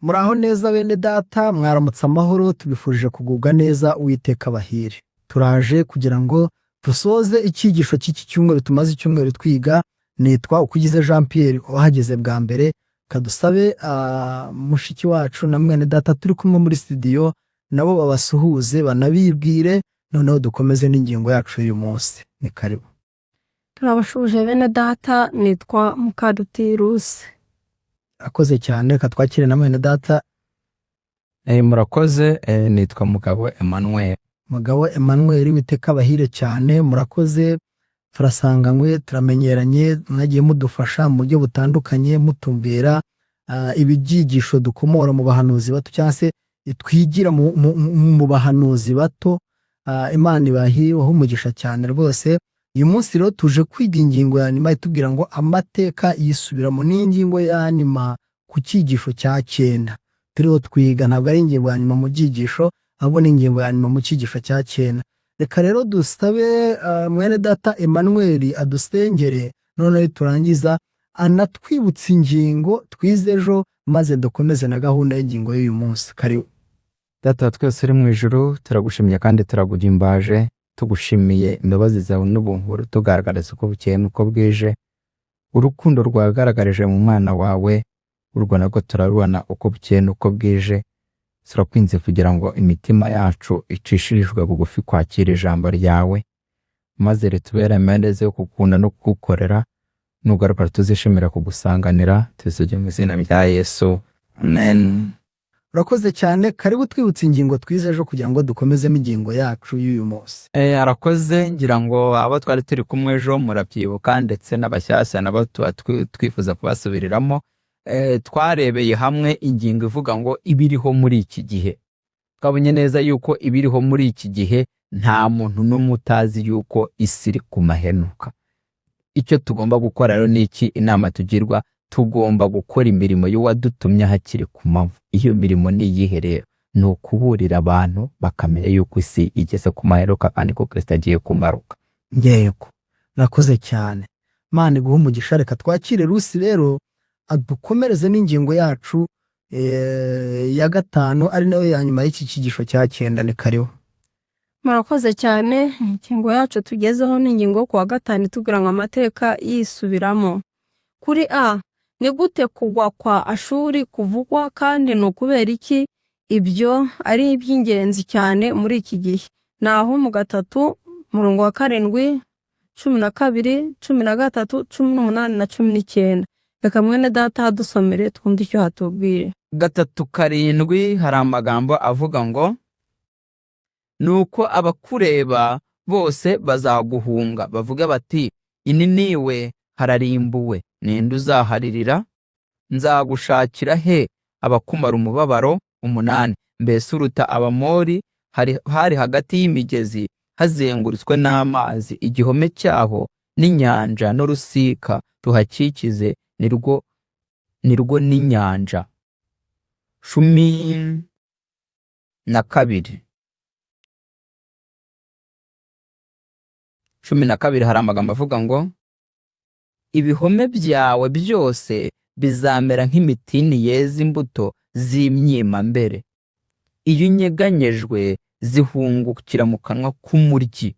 Muraho neza bene data, mwaramutse amahoro, tubifurije kugubwa neza, Uwiteka abahire. Turaje kugira ngo dusoze icyigisho cy'iki cyumweru tumaze icyumweru twiga. Nitwa Ukugize Jean Pierre, wahageze bwa mbere. Kadusabe mushiki wacu na mwene data turi kumwe muri studio, nabo babasuhuze banabibwire, noneho dukomeze n'ingingo yacu y'uyu munsi. Ni karibu. Turabashuje bene data, nitwa Mukaruti Rusi. Akoze cyane, reka twakire na mwene data. Murakoze, nitwa Mugabo Emmanuel. Mugabo Emmanuel, Uwiteka abahire cyane, murakoze. Turasanganywe, turamenyeranye, mwagiye mudufasha mu buryo butandukanye, mutumbera ibyigisho dukomora mu bahanuzi bato cyangwa se twigira mu bahanuzi bato. Imana ibahire umugisha cyane rwose. Uyu munsi rero tuje kwiga ingingo ya nyuma itubwira ngo amateka yisubiramo. Ni ingingo ya nyuma ku cyigisho cya cyenda turiho twiga. Ntabwo ari ingingo ya nyuma mu byigisho, ahubwo ni ingingo ya nyuma mu cyigisho cya cyenda. Reka rero dusabe mwene data Emmanuel adusengere, noneho turangiza anatwibutsa ingingo twize ejo, maze dukomeze na gahunda y'ingingo y'uyu munsi. Karibu. Data wa twese uri mu ijuru, turagushimye kandi turaguhimbaje, tugushimiye imbabazi zawe n'ubuntu tugaragariza uko bukeye n'uko bwije, urukundo rwagaragarije mu mwana wawe, urwo narwo turarubona uko bukeye n'uko bwije. Turakwinze kugira ngo imitima yacu icishirijwe bugufi kwakira ijambo ryawe, maze ritubere amahirwe yo kugukunda no kugukorera. Nugaruka tuzishimira kugusanganira. Tuzujye mu izina rya Yesu, amen. Urakoze cyane. Karibu, twibutse ingingo twize ejo kugira ngo dukomezemo ingingo yacu y'uyu munsi. Arakoze. Ngira ngo abo twari turi kumwe ejo murabyibuka, ndetse n'abashyashya nabo tuba twifuza kubasubiriramo. Twarebeye hamwe ingingo ivuga ngo ibiriho muri iki gihe. Twabonye neza yuko ibiriho muri iki gihe, nta muntu n'umwe utazi yuko isi iri ku mahenuka. Icyo tugomba gukora rero ni iki? Inama tugirwa, tugomba gukora imirimo y'uwadutumye hakiri ku manywa. Iyo mirimo ni iyihe rero? Ni ukuburira abantu bakamenya yuko isi igeze ku maheruka kandi ko Kristo agiye kumaruka. Yego, urakoze cyane, Imana iguhe umugisha. Reka twakire Rusi rero adukomereze n'ingingo yacu ya gatanu, ari nayo ya nyuma y'iki cyigisho cya cyenda. Ni karibu. Murakoze cyane. Ingingo yacu tugezeho ni ingingo yo kuwa gatanu itubwira ngo amateka yisubiramo. Kuri A, ni gute kugwa kwa Ashuri kuvugwa, kandi ni ukubera iki ibyo ari iby'ingenzi cyane muri iki gihe? Nahumu 3, umurongo wa 7, 12, 13, 18 na 19. Reka mwene data hadusomere twumve icyo hatubwire. 3:7, hari amagambo avuga ngo: "Nuko abakureba bose bazaguhunga, bavuga bati: 'Ininiwe hararimbuwe, ninde uzaharirira? Nzagushakira he abakumara umubabaro?'" 8, "Mbese uruta Abamori hari hagati y'imigezi, hazengurutswe n'amazi, igihome cyaho n'inyanja n'urusika ruhakikize nirwo n'inyanja." 12. 12, hari amagambo avuga ngo: "Ibihome byawe byose bizamera nk'imitini yeze imbuto z'imyimambere, iyo inyeganyejwe zihungukira mu kanwa k'umuryi."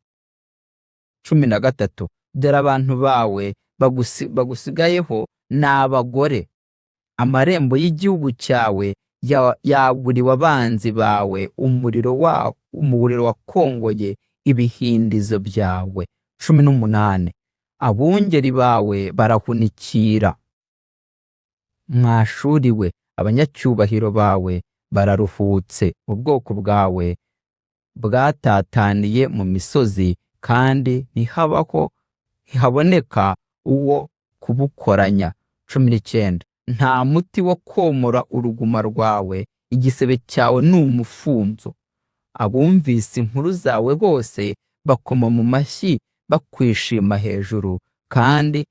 13, "Dore abantu bawe bagusigayeho ni abagore, amarembo y'igihugu cyawe yaguriwe abanzi bawe, umuriro wakongoye ibihindizo byawe." 18, "Abungeri bawe barahunikira. Mwashuriwe, abanyacyubahiro bawe bararuhutse, ubwoko bwawe bwatataniye mu misozi, kandi ntihabaho, ntihaboneka uwo kubukoranya." 19, "Nta muti wo komora uruguma rwawe, igisebe cyawe ni umufunzo. Abumvise inkuru zawe bose bakoma mu mashyi bakwishima hejuru, kandi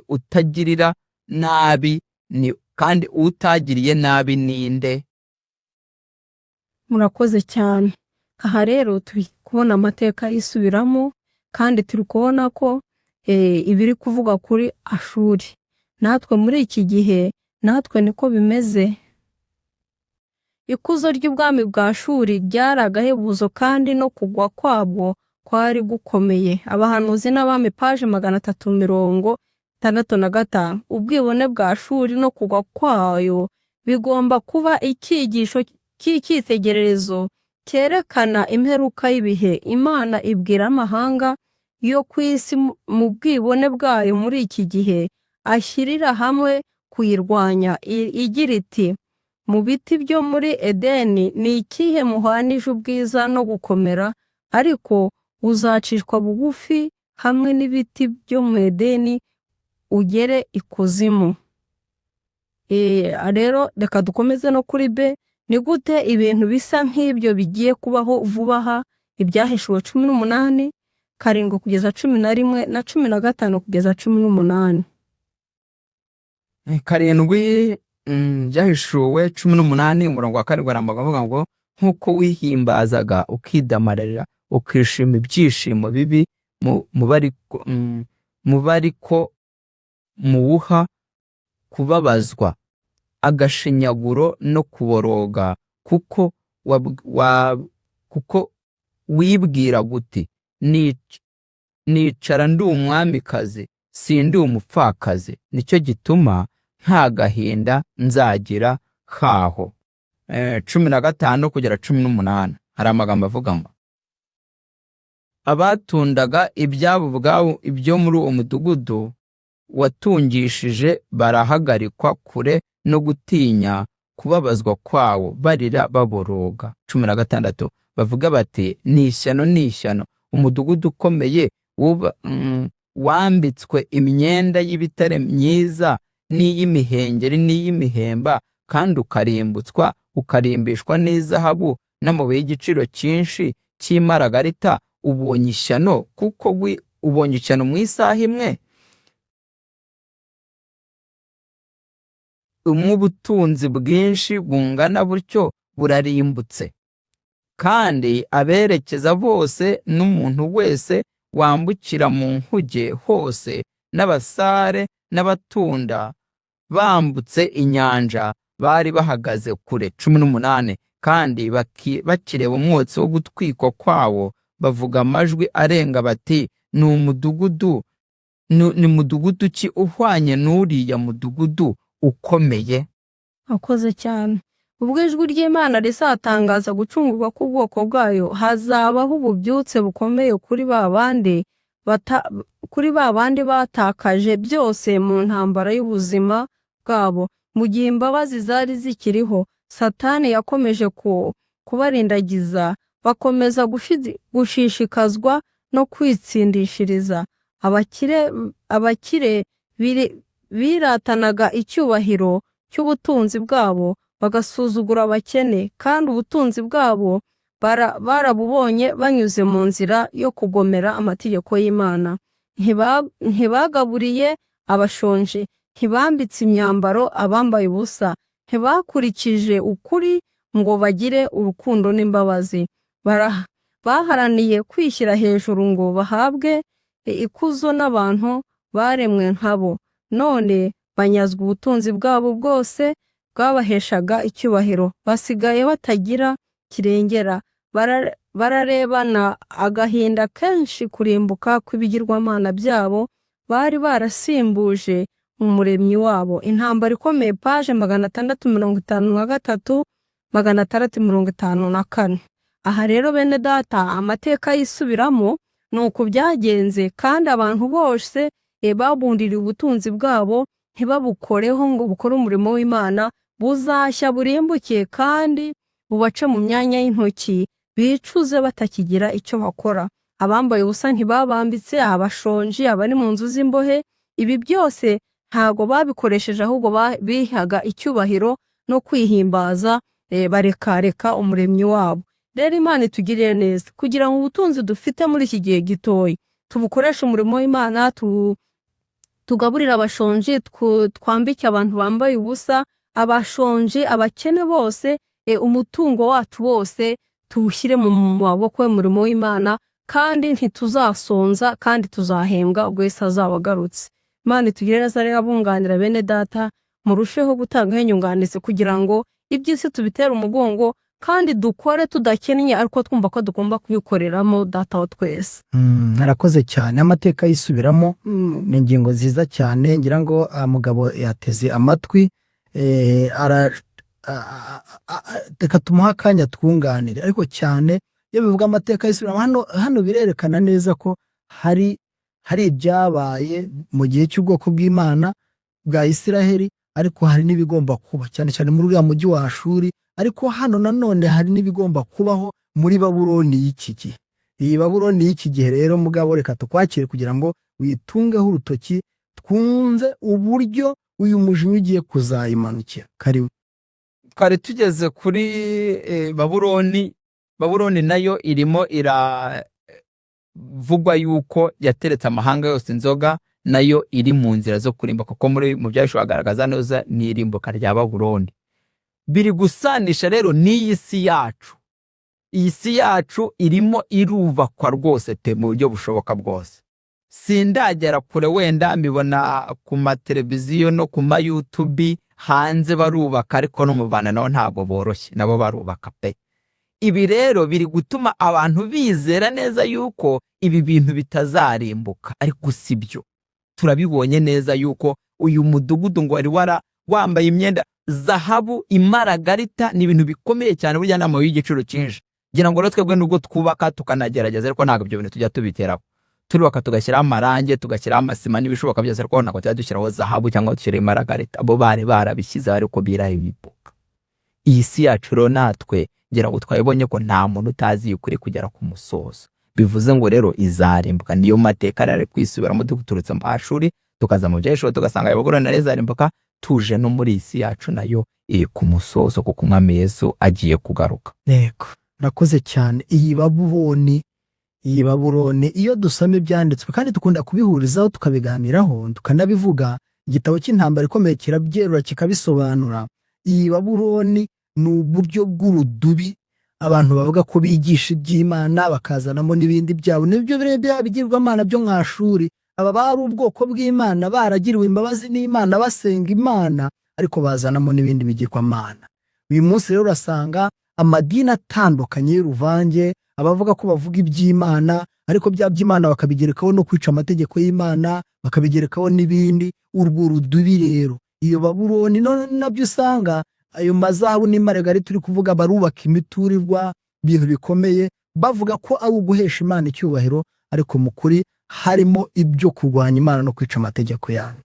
utagirira nabi ni kandi utagiriye nabi ninde?" Murakoze cyane. Aha rero turi kubona amateka yisubiramo, kandi turi kubona ko ibiri kuvuga kuri Ashuri, natwe muri iki gihe Natwe niko bimeze. Ikuzo ry'ubwami bwa Shuri ryari agahebuzo kandi no kugwa kwabwo kwari gukomeye. Abahanuzi n'Abami paje 365. Ubwibone bwa Shuri no kugwa kwayo bigomba kuba icyigisho cy'icyitegererezo cyerekana imperuka y'ibihe. Imana ibwira amahanga yo ku isi mu bwibone bwayo muri iki gihe ashyirira hamwe kuyirwanya igira iti: mu biti byo muri Edeni ni ikihe muhwanije ubwiza no gukomera, ariko uzacishwa bugufi hamwe n'ibiti byo mu Edeni ugere ikuzimu. Rero reka dukomeze no kuri B. Ni gute ibintu bisa nk'ibyo bigiye kubaho vuba aha? Ibyahishuwe 18, 7 kugeza 11 na 15 kugeza 18. 7, Byahishuwe 18 umurongo wa 7 arambaga avuga ngo: nk'uko wihimbazaga ukidamararira ukishima ibyishimo bibi mu bariko muwuha kubabazwa agashinyaguro no kuboroga, kuko wibwira guti: nicara ndi umwamikazi, sindi umupfakazi, nicyo gituma nta gahinda nzagira kaho. 15 kugera 18 hari amagambo avuga ngo: abatundaga ibyabo ubwabo ibyo muri uwo mudugudu watungishije barahagarikwa kure no gutinya kubabazwa kwawo, barira baboroga. 16 bavuga bati: ni ishyano, ni ishyano, umudugudu ukomeye wambitswe imyenda y'ibitare myiza n'iy'imihengeri n'iy'imihemba, kandi ukarimbutswa ukarimbishwa n'izahabu n'amabuye y'igiciro cyinshi cy'imaragarita. Ubonye ishyano, kuko ubonye ishyano mu isaha imwe. Ubutunzi bwinshi bungana butyo burarimbutse. Kandi aberekeza bose n'umuntu wese wambukira mu nkuge hose n'abasare n'abatunda bambutse inyanja bari bahagaze kure. 18 kandi bakireba umwotsi wo gutwikwa kwawo, bavuga amajwi arenga bati: ni umudugudu ni mudugudu ki uhwanye n'uriya mudugudu ukomeye? Akoze cyane. Ubwo ijwi ry'Imana rizatangaza gucungurwa k'ubwoko bwayo, hazabaho ububyutse bukomeye kuri ba bandi batakaje byose mu ntambara y'ubuzima bwabo. Mu gihe imbabazi zari zikiriho, Satani yakomeje kubarindagiza, bakomeza gushishikazwa no kwitsindishiriza. Abakire biratanaga icyubahiro cy'ubutunzi bwabo, bagasuzugura abakene, kandi ubutunzi bwabo barabubonye banyuze mu nzira yo kugomera amategeko y'Imana. Ntibagaburiye abashonje, ntibambitse imyambaro abambaye ubusa, ntibakurikije ukuri ngo bagire urukundo n'imbabazi. Baharaniye kwishyira hejuru ngo bahabwe ikuzo n'abantu baremwe nkabo. None banyazwe ubutunzi bwabo bwose bwabaheshaga icyubahiro, basigaye batagira kirengera. Bararebana agahinda kenshi kurimbuka kw'ibigirwamana byabo bari barasimbuje umuremyi wabo. Intambara ikomeye, paje 653, 654. Aha rero bene data, amateka yisubiramo ni uku byagenze, kandi abantu bose babundiriye ubutunzi bwabo ntibabukoreho ngo bukore umurimo w'Imana, buzashya burimbuke kandi bubace mu myanya y'intoki, bicuze batakigira icyo bakora. Abambaye ubusa ntibabambitse, abashonji, abari mu nzu z'imbohe, ibi byose ntago babikoresheje, ahubwo bihaga icyubahiro no kwihimbaza, barekareka umuremyi wabo. Rero Imana itugirire neza kugira ngo ubutunzi dufite muri iki gihe gitoya tubukoreshe umurimo w'Imana, tugaburire abashonji, twambike abantu bambaye ubusa, abashonji, abakene bose, umutungo wacu wose tuwushyire mu maboko y'umurimo w'Imana, kandi ntituzasonza kandi tuzahembwa ubwo Yesu azaba agarutse. Imana itugirire neza rero abunganira bene data, Murusheho gutangaho inyunganizi kugira ngo iby'isi tubitere umugongo kandi dukore tudakennye, ariko twumva ko tugomba kubikoreramo Data wa twese. Arakoze cyane. Amateka yisubiramo ni ingingo nziza cyane. Ngira ngo mugabo yateze amatwi, reka tumuhe akanya twunganire. Ariko cyane iyo bivuga amateka yisubiramo, hano birerekana neza ko hari ibyabaye mu gihe cy'ubwoko bw'Imana bwa Isiraheli, ariko hari n'ibigomba kuba cyane cyane muri uriya mujyi wa Ashuri. Ariko hano nanone hari n'ibigomba kubaho muri Babuloni y'iki gihe. Iyi Babuloni y'iki gihe rero, mugabo, reka tukwakire kugira ngo witungeho urutoki, twumve uburyo uyu mujinya ugiye kuzayimanukira. Karibu. Twari tugeze kuri Babuloni. Babuloni nayo irimo iravugwa yuko yateretse amahanga yose inzoga, nayo iri mu nzira zo kurimbuka, kuko muri mu Byahishuwe agaragaza neza n'irimbuka rya Babuloni. Biri gusanisha rero n'iyi si yacu. Iyi si yacu irimo irubakwa rwose pe, mu buryo bushoboka bwose. Sindagera kure, wenda mbibona ku mateleviziyo no ku ma YouTube hanze barubaka, ariko no mu Rwanda nabo ntabwo boroshye, nabo barubaka pe. Ibi rero biri gutuma abantu bizera neza yuko ibi bintu bitazarimbuka, ariko si byo. Turabibonye neza yuko uyu mudugudu ngo wari wara wambaye imyenda zahabu, imaragarita, ni ibintu bikomeye cyane, burya ni amabuye y'igiciro cyinshi. Ngira ngo rero twebwe nubwo twubaka tukanagerageza, ariko ntabwo ibyo bintu tujya tubiteraho. Turubaka tugashyiraho amarangi, tugashyiraho amasima n'ibishoboka byose, ariko ntabwo tujya dushyiraho zahabu cyangwa dushyiraho imaragarita. Bo bari barabishyizeho, ariko birabibuka. Iyi si yacu rero natwe ngira ngo twabibonye ko nta muntu utazi ukuri kugera ku musozo. Bivuze ngo rero izarimbuka. Niyo mateka rero ari kwisubiramo, duturutse mu Ashuri tukaza mu Byahishuwe, tugasanga Babuloni nayo izarimbuka, tuje no muri iyi si yacu nayo iri ku musozo, kuko Umwami Yesu agiye kugaruka. Yego, urakoze cyane. Iyi Babuloni, iyo dusoma ibyanditswe kandi dukunda kubihurizaho, tukabiganiraho, tukanabivuga, igitabo cy'Intambara Ikomeye kirabyerura, kikabisobanura. Iyi Babuloni ni uburyo bw'urudubi abantu bavuga ko bigisha iby'Imana bakazanamo n'ibindi byabo, nibyo bya bigirwamana byo mwashuri. Aba bari ubwoko bw'Imana, baragiriwe imbabazi n'Imana, basenga Imana, ariko bazanamo n'ibindi bigirwamana. Uyu munsi rero urasanga amadini atandukanye y'uruvange, abavuga ko bavuga iby'Imana, ariko bya by'Imana bakabigerekaho no kwica amategeko y'Imana, bakabigerekaho n'ibindi. Urwo rudubi rero, iyo Babuloni none nabyo usanga ayo mazahabu n'imarigari turi kuvuga, barubaka imiturirwa, ibintu bikomeye, bavuga ko ari uguhesha Imana icyubahiro, ariko mu kuri harimo ibyo kurwanya Imana no kwica amategeko yayo.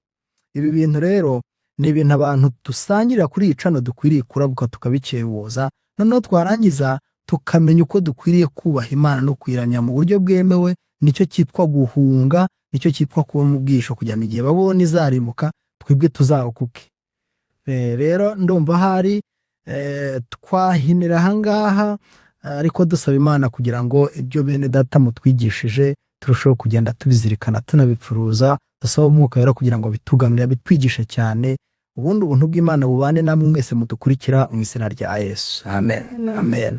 Ibi bintu rero ni ibintu abantu dusangirira kuri iyi channel dukwiriye kurabuka, tukabikebuza, noneho twarangiza tukamenya uko dukwiriye kubaha Imana no kuyiramya mu buryo bwemewe. Nicyo cyitwa guhunga, nicyo cyitwa kuba mu bwisho, kugira ngo igihe babona izarimbuka twebwe tuzarokoke. Rero ndumva ahari twahinira ahangaha, ariko dusaba Imana kugira ngo ibyo bene data mutwigishije turusheho kugenda tubizirikana, tunabipfuruza. Dusaba Umwuka Wera kugira ngo bituganurire, bitwigishe cyane. Ubundi ubuntu bw'Imana bubane namwe mwese mudukurikira mu izina rya Yesu. Amen, amen.